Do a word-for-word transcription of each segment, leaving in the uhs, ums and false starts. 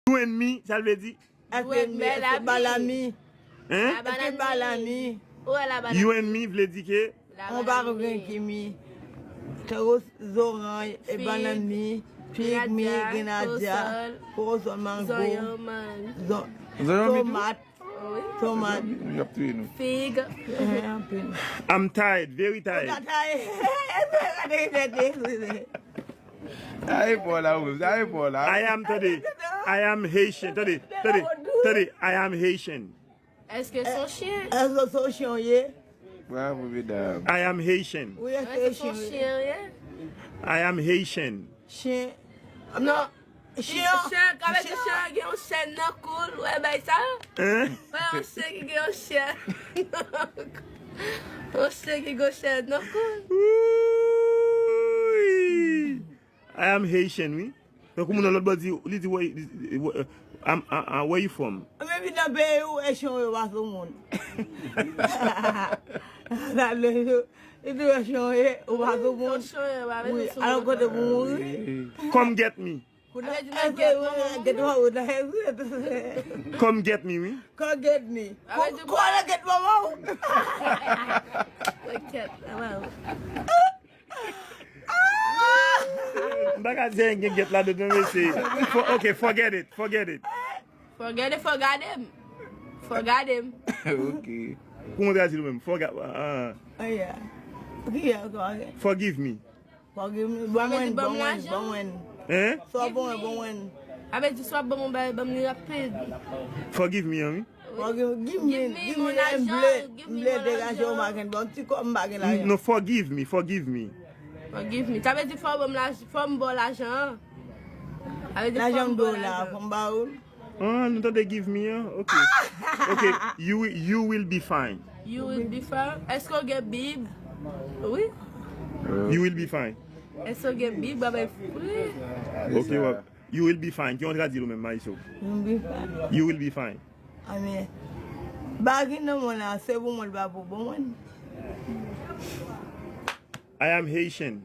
You and me, sa l vle di? Èske mi, èske balami? Hein? Èske balami? You and me vle di ke? On pa gen kimi. Tro zoranj, e banann mi, fig mi, grenadya, korosòl, mango, zon- tomat, tomat, fig. I'm tired, very tired. Ay, Paul, la, ou, ay, Paul, la. I am, tande. I am Haitian, tande, tande, tande. I am Haitian. Èske se yon chen? Èske se yon chen ou ye? Bravo, medam. I am Haitian. Wi, èske se yon chen ou ye? I am Haitian. Chen. Non. Chen, chen, ka vle di chen gen yon chèn nan kou l, ou wè bagay sa? Hein? Wè yon chen ki gen yon chèn nan kou l. Yon chen ki gen yon chèn nan kou l. Wouy! I am Haitian, wi. Tankou moun nan lòt bò di, li di, where, where, I'm, I, I, where you from? Menm nan peyi ou, e chen ou ye, ou pa sou moun. Li di, e chen ou ye, ou pa sou moun. Wi, alò kote pou mouri. Come get me. Come get me, wi. Come get me. Come get me. Come get me. M pa ka di anyen gen get ladan, non, mesye. For, ok, forget it, forget it. Forget it, forget him. Forget him. Ok. Kòman w tradui l ou menm? Forga-, ah. Oh, yeah. Ki, yeah, ok, ok. Forgive me. Forgive me. Ban mwen, ban mwen, ban mwen. Hein? Sa w ban mwen, ban mwen. Sa vle di, sa w ban mwen, ban m li rapid. Forgive me, an, wi. Forgive, give me, give me, m vle, m vle degaje w, m pa gen, bon, ti kòb m pa gen lajan. No, forgive me, forgive me. Forgive me. Sa vle di fò w ban m laj-, fò m ba w lajan an. Sa vle di fò m ba w lajan. Lajan m ba w la, fò m ba w l. Ah, nou tande give me an? Ok. Ok, you, wi-, you will be fine. You will be fine. Èske w gen Bib? Wi. You will be fine. Èske w gen Bib? Wi. Ok, w ap, you will be fine. Ki yon tradui l ou menm, Marisol? You will be fine. You will be fine. Amen. Bagay nan mwen la, se pou mwen, l pa pou bon mwen. I am Haitian.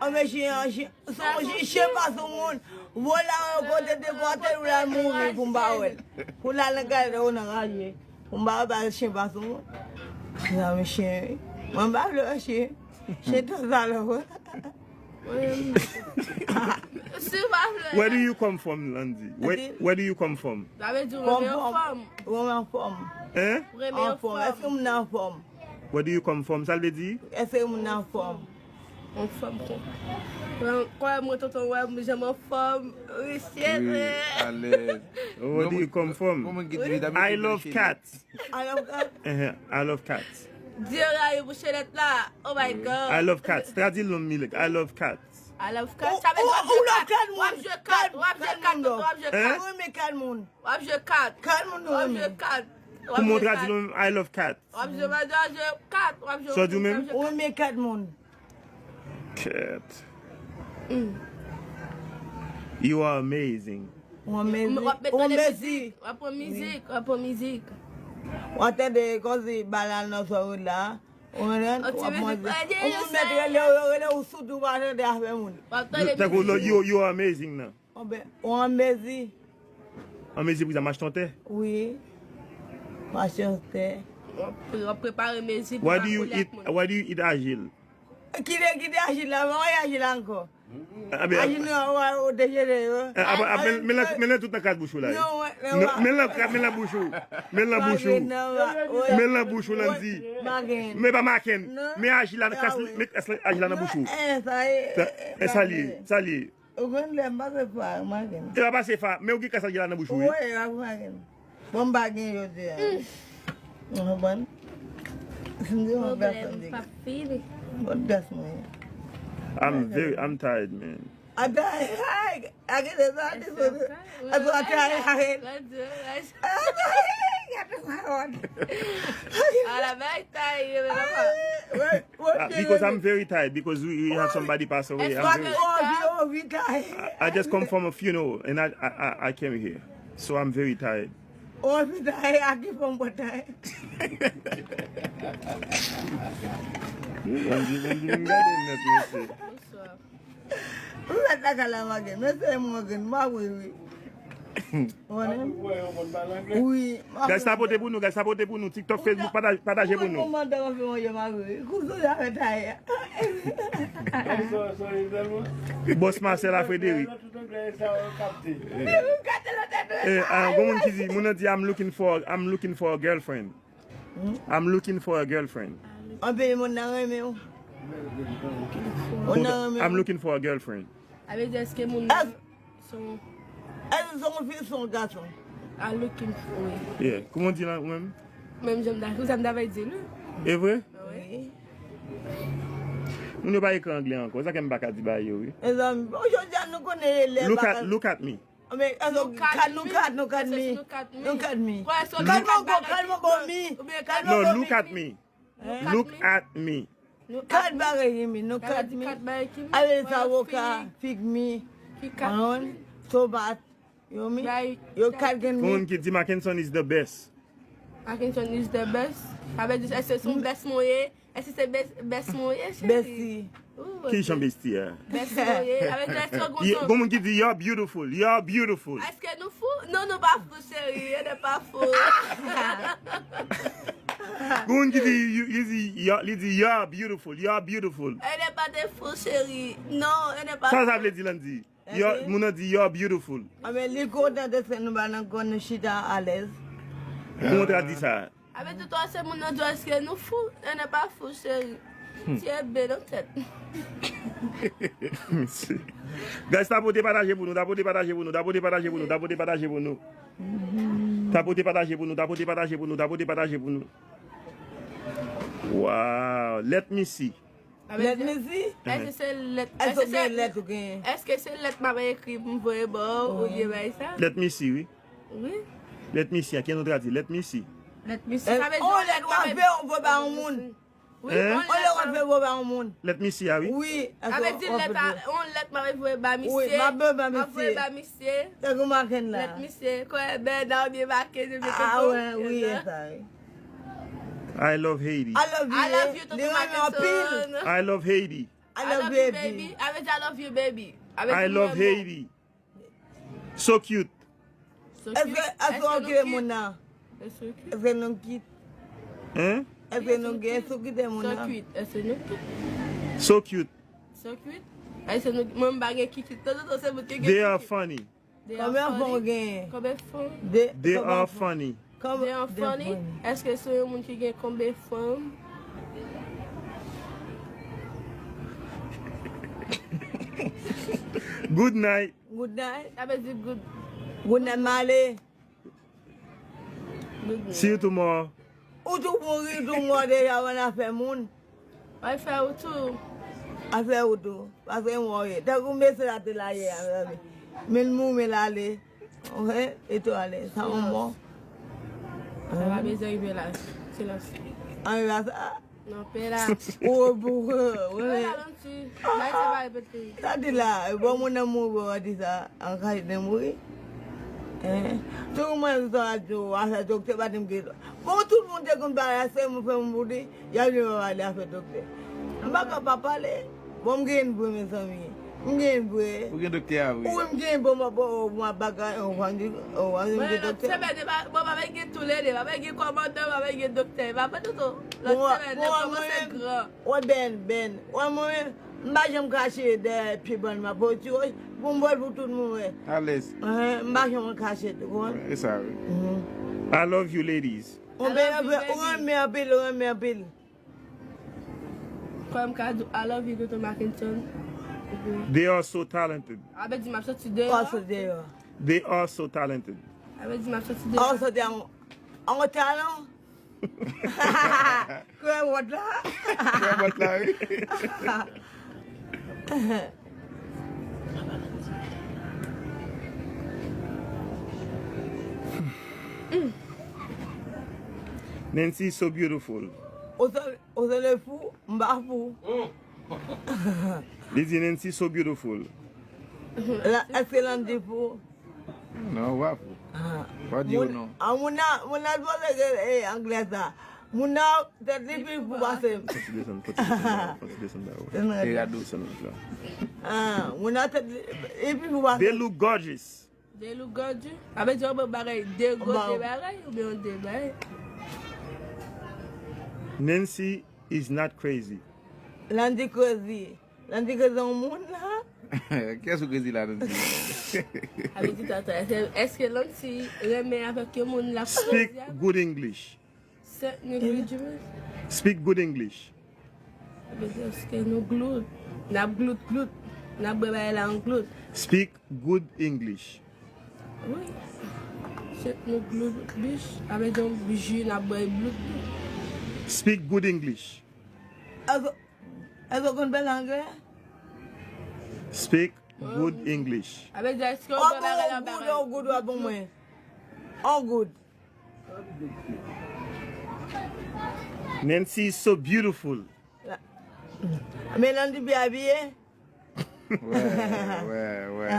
Anben, chen an, chen, se yon chen, chen pa sou moun. Vola yon kote te pote l, ou la mouri pou m pa wè l. Pou l al nan gade ou nan raje. Pou m pa wè, pa chen pa sou moun. Zanmi chen, wi. Mwen m pa vle wè chen. Chen tan sa lò. Si w pa vle. Where do you come from, Landy? Where, where do you come from? Sa vle di ou renmen yon fanm. Renmen yon fanm. Hein? Renmen yon fanm. Èske moun nan anfòm? Where do you come from? Sa l vle di? Èske moun nan anfòm? Anfòm, kon. Kwè mwen, tonton, wè m, jan m anfòm. Wi, syèl. Wi, alèz. Where do you come from? I love cats. I love cats. Uh-huh. I love cats. Di yo rayi pou chenèt la. Oh my God. I love cats. Tradui l non, Milik. I love cats. I love cats. Sa vle di w ap jwe kat. W ap jwe kat. W ap jwe kat. W ap jwe kat. Hein? Ou renmen kat moun. W ap jwe kat. Kat moun ou renmen. W ap jwe kat. Kòman w tradui l non, I love cats? W ap jwe, w ap jwe kat. W ap jwe. Sa w di w menm? Ou renmen kat moun. Cat. Mm. You are amazing. Ou amazing. W ap met tande mizik. W ap pran mizik. W ap pran mizik. W ap tande kòmsi bal la nan sòri la. Ou konprann? Ou ap manje. Ou met rele, yo rele ou sou tou pa tande afè moun. W ap tande mizik. Tankou you, you are amazing nan. Anben, ou an mezi? An mezi pou sa, m achte yon tè? Wi. M achte yon tè. W ap, w ap prepare mezi pou w pa koule ak moun. Why do you eat, why do you eat ajil? Kite, kite ajil la, mwen wè ajil la ankò. Ajil nou, ou dejene yo. Men, men, men, men tout nan kras bouch ou la. Men nan kras, men nan bouch ou. Men nan bouch ou. Men nan bouch ou, Landy. Men pa maken. Men ajil la, men kras ajil la nan bouch ou. E sa li ye, sa li ye. Ou konn lè m pase fa, m pa gen. E pa pase fa, men ou gen kras la nan bouch ou, wi. Wi, w ap gen. Bon, m pa gen jodi a. Ou konprann? Si m di yon pèsòn di. Bon, pèsòn mwen. I'm very, I'm tired, man. Ata, ay, a gen de sa, di sou. Ata, ata, ay. Ala bay tay, papa. Ah, because I'm very tired because we, we have somebody pass away. I'm very, I, I just come from a funeral and I, I, I, I came here. So I'm very tired. Oh, putain, a ki fòm pou tay? Bonjou, bonjou, m gade nèt, mesye. Ou mèt lakay la, Morgan. Men se Morgan, m ap ri, wi. Ou konnen? Wi. Guys, tapote pou nou, guys, tapote pou nou. TikTok, Facebook, pataje, pataje pou nou. Mwen mandan mwen fè manje mari. Kou sou sa fè tayè. Boss Marcel a Frédéric. Eh, ah, gon moun ki di, moun nan di, I'm looking for, I'm looking for a girlfriend. I'm looking for a girlfriend. Anpil moun nan renmen w. Moun nan renmen w. I'm looking for a girlfriend. Sa vle di èske moun nan se yon... Èske se yon fi, se yon gason? I looking for it. Yeah. Kouman w di la, ou menm? Menm jan m ta, jan m ta di l, wi. E vre? Wi. Moun yo pa ekri anglè ankò. Sa fè m pa ka di bagay yo, wi. Mezanmi, bon, jodi a nou konnen elèv. Look at, look at me. Men, look at, look at me. Look at me. Look at me. Kalman go, kalman go mi. No, look at me. Look at me. Kat bagay ki mi, nou kat mi. Ale sa woka, fig mi. Fig kat. Sobat, yo mi. Yo kat gen mi. Moun ki di Mackenson is the best. Mackenson is the best. Sa vle di, èske se yon best mwen ye? Èske se best, best mwen ye, cheri? Besti. Ki jan besti a? Best mwen ye. Sa vle di, èske w gon... Gon moun ki di, you're beautiful, you're beautiful. Èske nou fou? Non, nou pa fou, cheri. E ne pa fou. Gon moun ki di, li di, you're beautiful, you're beautiful. E ne pa de fou, cheri. Non, e ne pa... Sa sa vle di, Landy? Moun nan di, you're beautiful. A, men li kontan de se nou ba nan kò nou chita alèz. Kouman w ta di sa? Avè tout se moun nan di èske nou fou? E ne pa fou, cheri. Ti e be nan tèt. Guys, tapote pataje pou nou, tapote pataje pou nou, tapote pataje pou nou, tapote pataje pou nou. Tapote pataje pou nou, tapote pataje pou nou, tapote pataje pou nou. Wow, let me see. Let me see. Èske se lèt, èske se lèt ou genyen? Èske se lèt m ap ekri pou m voye ba w, oubyen bay sa? Let me see, wi. Wi. Let me see, a ki nou tradui? Let me see. Let me see. Sa vle di yon lèt w ap voye ba yon moun. Wi, yon lèt w ap voye ba yon moun. Let me see, a wi. Wi. Sa vle di lèt a, yon lèt m ap voye ba misye. Wi, m ap voye ba misye. M ap voye ba misye. Tankou Maken la. Let me see. Kò e bèl, nan byen make, je mete... Ah, wi, wi, e sa, wi. I love Haiti. I love you, tonton Mackenson. I love Haiti. I love you, baby. Avè di I love you, baby. I love Haiti. So cute. Èske, èske w kite moun nan? Èske nou kit? Hein? Èske nou gen so kite moun nan? So cute. Èske nou kit? So cute. So cute. So cute. Èske nou, mwen m pa gen kikit. Tanzantan se moun ki gen kikit. They are funny. Konbyen fanm ou genyen? Konbyen fanm? They are funny. They are funny. Èske se yon moun ki gen konbyen fanm? Good night. Good night. Sa vle di good. Good night, m ale. Good night. See you tomorrow. Ou tou mouri, tou mò deja, w nan afè moun. Afè ou tou. Afè ou tou. Paske mwen ye. Tankou mesye la te la yè a, mezanmi. Men l mouri, men l ale. Oke, e tou ale. Sa yon mò. Sa pa bezwen rive la. Silans. Ann rive a sa. Non, pe la. Ou, ou, ou, ou. Pe la, non, ti. Bay sa pa repete. Sa di la, bon, moun nan mouri, w di sa. An kay de mouri. Hein? Tout moun sa di w, afè doktè pa di m gen. Bon, tout moun te konn pale, se moun fè moun pou di, y a di yo pale afè doktè. M pa ka pa pale. Bon, m gen vre, mezanmi. M gen vre. Ou gen doktè a vre? Wi, m gen bon, bon, bon, bon, bagay, on va di, on va di, m gen doktè. Mwen, se bèl, bon, pa gen toulede, pa gen kòmandan, pa gen doktè, pa gen tout. Lòt semèn, lè kòmanse gran. Wè, Ben, Ben. Wè, mwen, m pa janm kache dèyè pye bann m ap wè, ti wè, pou m wè l pou tout moun wè. Alèz. Hein, m pa janm kache, ou konprann? E sa, wi. I love you, ladies. Ou renmen anpil, ou renmen anpil. Kòm ka di, I love you, tonton Mackenson. They are so talented. Avè di m ap soti deyò. Ou soti deyò. They are so talented. Avè di m ap soti deyò. Ou soti an, an talan. Kwè wòt la. Kwè wòt la, wi. Nancy is so beautiful. Ou se, ou se le fou, m pa fou. Li di Nancy so beautiful. La, èske Landy fou? Non, w pa fou. Ah. Pa di yo non. Ah, moun nan, moun nan t panse ke, eh, anglè sa. Moun nan tèt li pi fou pase m. Fò ti desann, fò ti desann la, fò ti desann la, wi. E gade w. Desann la. Ah, moun nan tèt li, li pi fou pase m. They look gorgeous. De lougardu. Sa vle di yon bagay, de gwo, de bagay, oubyen yon de bagay. Nancy is not crazy. Landy crazy. Landy crazy yon moun la. Kiyès ou crazy la, Nancy? Sa vle di tata, èske, èske Lancy renmen avèk yon moun la Speak crazy avè? Good English. Sent nou gloudu. Speak good English. Sa vle di èske nou glout? N ap glout glout. N ap bwè bagay la an glout. Speak good English. Wi. Sent nou glout bich. Sa vle di yon ji n ap bwè glout glout. Speak good English. Èske èske w konn pale anglè? Speak good English. Sa vle di èske w Ou bwè bagay la ap bagay. Ou good, ou ap bon mwen. Ou good. Nancy is so beautiful. Men Landy byen abiye. Wè, wè, wè.